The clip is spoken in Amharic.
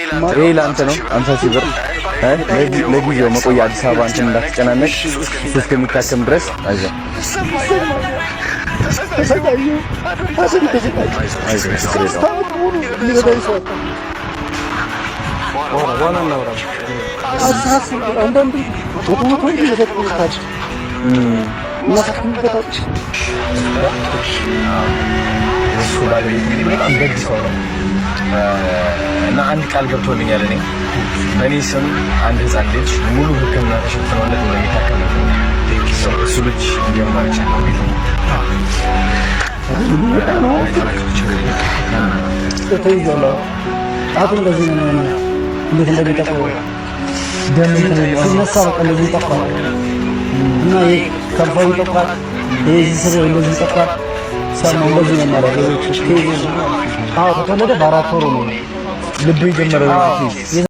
ይሄ ለአንተ ነው፣ 50,000 ብር ለጊዜው መቆያ፣ አዲስ አበባ እንትን እንዳትጨናነቅ፣ እሱ እስከሚታከም ድረስ አይዞህ። ተሰቃየሁ። ተሰቃየሁ። አይዞህ፣ ችግር የለውም። ሙሉ የሚረዳኝ ሰው አጣሁ። በኋላ እናውራ። አንዳንዱ 100 100 ብር እየሰጡኝ ታች እሱ ባለቤት እንግዲህ በጣም ደግ ሰው ነው እና አንድ ቃል ገብቶልኛል። እኔ በእኔ ስም አንድ ህፃን ልጅ ሙሉ ሕክምና ተሸፍኖለት እንደሚታከም ነው። እሱ ልጅ እንዲሆን ማለት ነው። ተይዟል። ጣቱ እንደዚህ ነው፣ እንዴት እንደሚጠፋው ደም ሲነሳ በቃ እንደዚህ ይጠፋል እና ይሄ ከንፈሩ ይጠፋል። ይሄ እዚህ ስር እንደዚህ ይጠፋል። ሰማው እንደዚህ ነው የሚያደርገው። አዎ፣ ከተወለደ በ4 ወሩ ነው ልቡ የጀመረው።